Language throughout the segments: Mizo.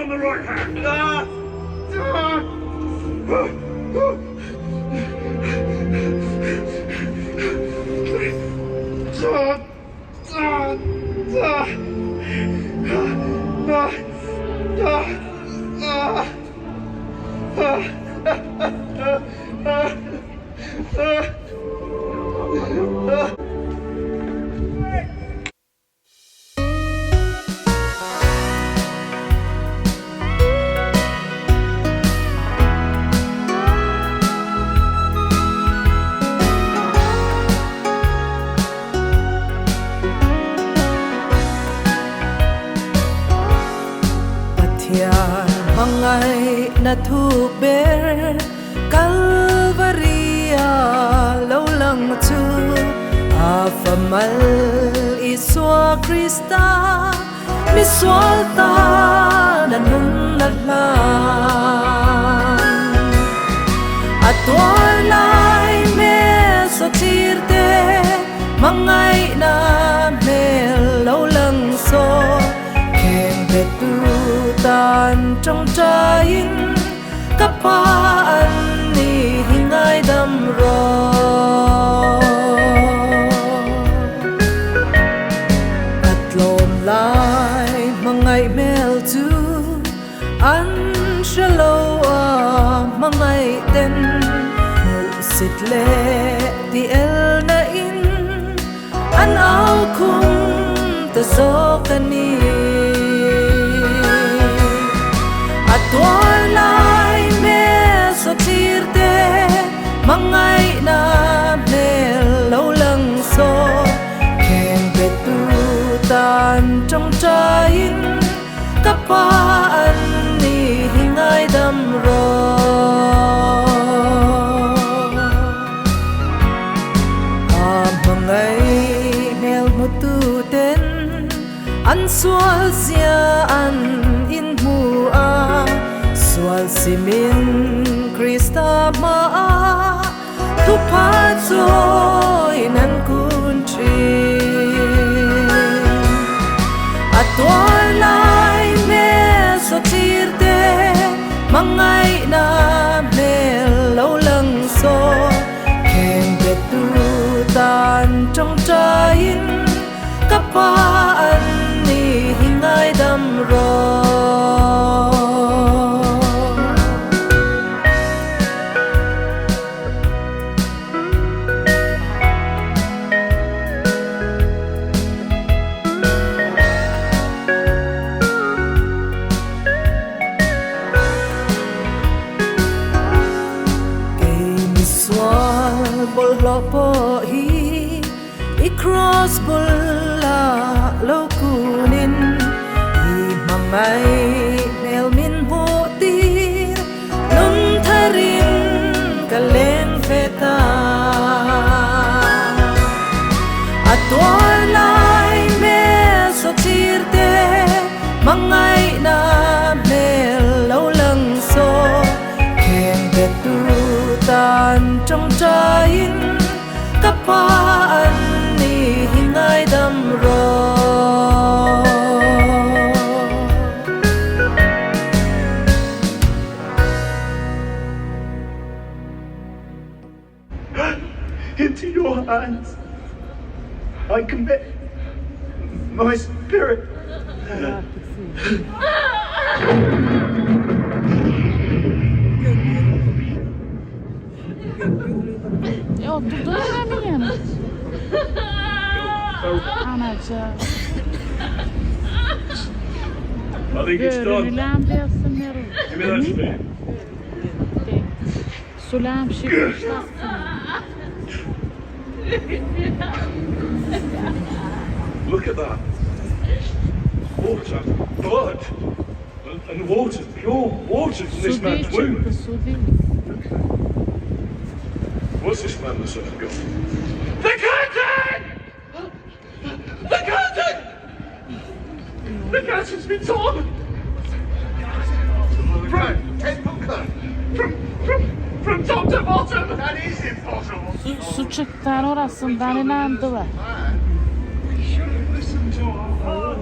on the right hand. Ah! Ah! Pathian hmangaihna thuk ber Kalvaria lo lang chu a famal Isua Krista misual tan a nun a hlan. A tuar lai hmel saw thlir te hmangaihna hmel lo lang saw kheng pe tu tan tawngtaiin Ka pa an ni hi ngaidam rawh. A tlawm lai hmangaih hmel chu an hre lo a, hmangaih ten hmuhsit leh ti elna in An au khum ta zawk a ni. A tuar lai hmel saw thlir te, hmangaihna hmel lo lang saw. Kheng pe tu tan tawngtaiin ka pa an ni hi ngaidam rawh. A hmangaih hmel hmutu ten an sual zia an inhmu a, sual simin Krista hmaah thupha chawiin an kun thin. A tuar lai hmel saw thlir te hmangaihna hmel lo lang saw. Kheng pe tu tan tawngtaiin ka pa an ni hi ngaidam rawh. Kei misual bawlhhlawh pawh hi i cross bulah lo kunin i hmangaih hmel min hmuh tir nun tharin ka leng ve ta. A tuar lai hmel saw thlir te hmangaihna hmel lo lang saw kheng pe tu tan tawngtaiin ka pa an ni hi ngaidam rawh. Into your hands I commit my spirit. E oturdular mı yani? Anaca. I think it's done. Börülen bersinler. Give me that spear. Sulam şık. Look at that. Water, blood, and water, pure water from this Su değil man's wound. çıktı su değil. Was this man the son of God? The curtain! The curtain! The curtain's been torn! From, from, from, from top to bottom! That is impossible! Su, su çıktı orasından inandılar. We should have listened to our heart.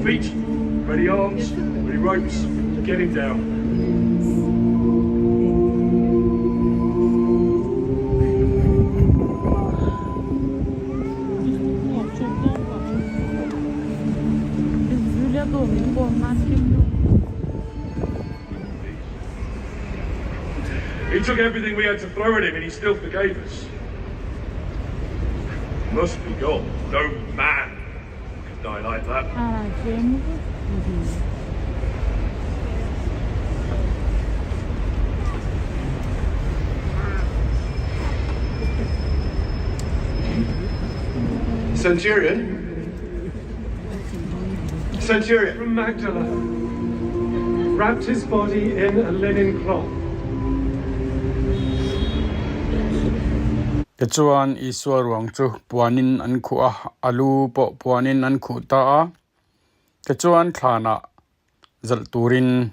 feet, ready arms, ready ropes. Get him down. He took everything we had to throw at him and he still forgave us. Must be God. No man could die like that. Centurion? Centurion. From Magdala, wrapped his body in a linen cloth. Tichuan, Isua ruang chu puanin an khuh a, a lu pawh puanin an khuh ta a. Tichuan, thlanah zalh turin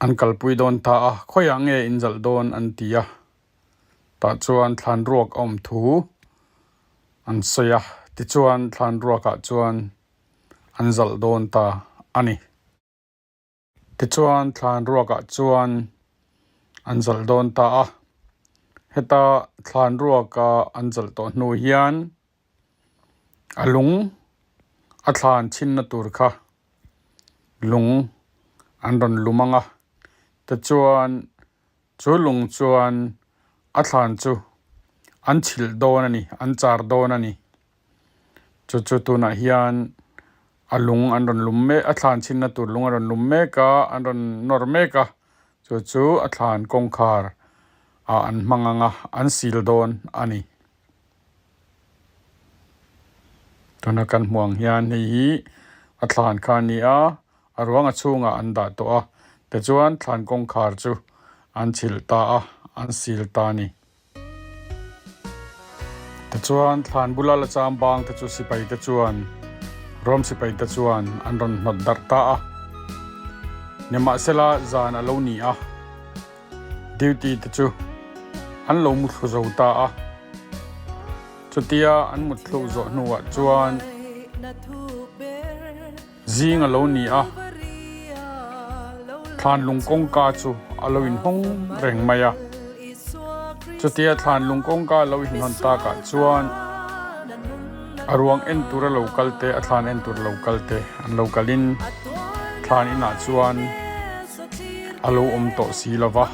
an kalpui dawn ta a, khawiah nge in zalh dawn an ti a. Tah chuan thlan ruak a awm thu an sawi a, tichuan thlan ruakah chuan an zalh dawn ta a ni. Tichuan thlan ruakah chuan an zalh dawn ta a, heta thlan ruaka an zalh tawh hnu hian a lung a thlan chhinna tur kha lung an rawn lum ang a, tichuan Chu lung chuan a thlan chu an chhilh dawn a ni, an char dawn a ni. Chu chu tunah hian a lung an rawn lum mek, a thlan chhinna tur lung a rawn lum mek a, an rawn nawr mek a, chu chu a thlan kawngkhar ah an hmang ang a, an sil dawn a ni. Tuna kan hmuh ang hian hei hi a thlan kha a ni a. A ruang a chhungah an dah tawh a, tichuan thlan kawngkhar chu an chhilh ta a, an sil ta a ni. Tichuan thlan bula la cham bang te chu sipai te chuan, Rom sipai te chuan an rawn hnawt darh ta a. Nimahsela zan a lo ni a, duty te chu an lo muthlu zo ta a. Chutia an muthluh zawh hnuah chuan, Zing a lo ni a, thlanlung kawngka chu a lo inhawng reng mai a. Chutia thlanlung kawngka a lo inhawn takah chuan a ruang en tur a lo kal te, a thlan en tur a lo kal te an lo kalin thlan inah chuan a lo awm tawh si lo va.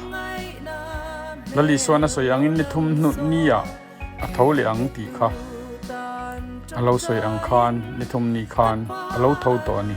Lali suan a sawi angin ni thum hnu niah A tho leh ang tih kha a lo sawi ang khan ni thum ni khan a lo tho tawh a ni.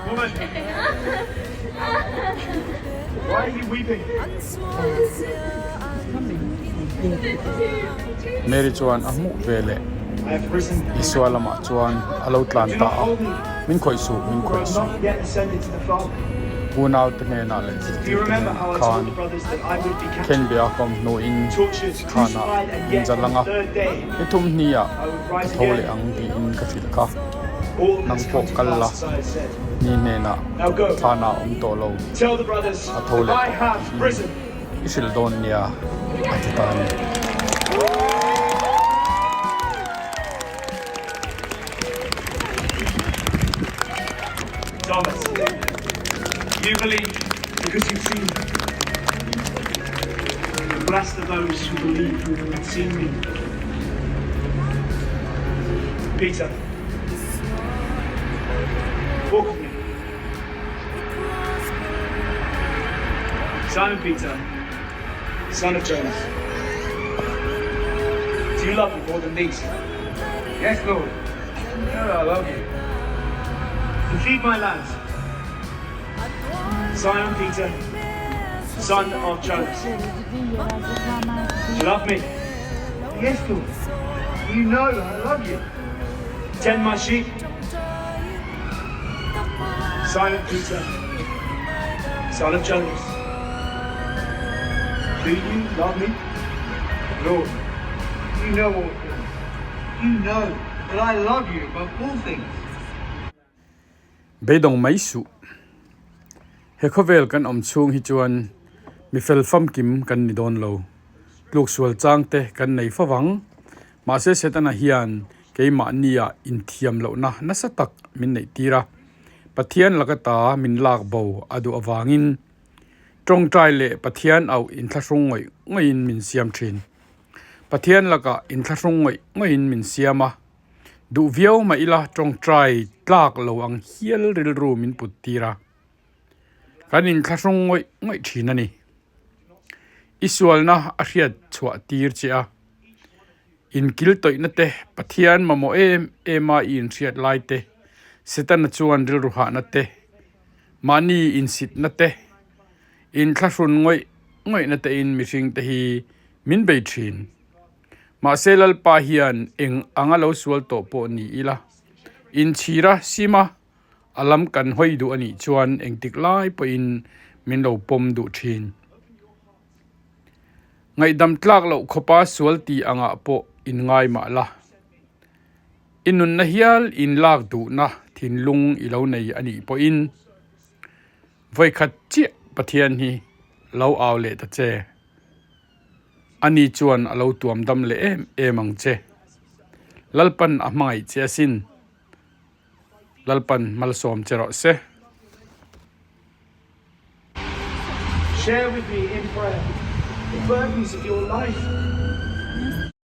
Woman! Why are you weeping? Mary chuan a hmuh ve leh Isua lamah chuan a lo tlan ta a, Min khawih suh, min khawih suh. Unaute hnenah leh zirtirte hnenah khan khenbeh a kawm hnuin thlanah min zal ang a, ni thum hniah ka tho leh ang tiin ka hrilh kha. Nang pawh kal la, ni hnenah thlanah a awm tawh lo, a tho leh tawh tiin i hrilh dawn nia, a ti ta a ni. Thomas, you believe because you've seen me. Blessed are those who believe who haven't seen me. Peter, walk with me. Simon Peter, son of Jonas, do you love me more than these? Yes, Lord. You know I love you. And feed my lambs. Simon Peter, son of Jonas. Do you love me? Yes, Lord. You know I love you. Tend my sheep. Simon Peter, son of Jonas. Do you love me? Lord, you know all things. You know that I love you above all things. Beidawng mai suh. He khawvel kan awm chhung hi chuan mi fel famkim kan ni dawn lo. Tluk sual chang te kan nei fo vang. Mahse Setana hian keimahnia inthiam lohna nasa tak min neih tir a. Pathian laka ta min lak bo a duh avangin tawngtai leh Pathian auh inthlahrung ngawih ngawihin min siam thin. Pathian lakah inthlahrung ngawih ngawihin min siam a. Duh viau mah ila tawngtai tlak lo ang hial rilru min put tir a, kan inthlahrung ngawih ngawih thin a ni. I sualna a hriat chhuah tir che a, inkil tawihna te, Pathian mamawh em em a i inhriat lai te, Setana chuan rilru hahna te, mahni insitna te, inthlahrun ngawih ngawihna tein mihring te hi min bei thin. Mahse Lalpa hian eng anga lo sual tawh pawh ni ila, inchhira sima a lam kan hawi duh a nih chuan engtik lai pawhin min lo pawm duh thin. Ngaihdam tlak loh khawpa sual ti angah pawh in ngai mah la. I nunna hial in lak duhna thinlung i lo nei a nih pawhin vawikhat chiah Pathian hi lo au leh ta che. Ani chuan a lo tuam dam leh em em ang che. Lalpan a hmangaih che asin. Lalpan malsawm che rawh se. Share with me in prayer the burdens of your life.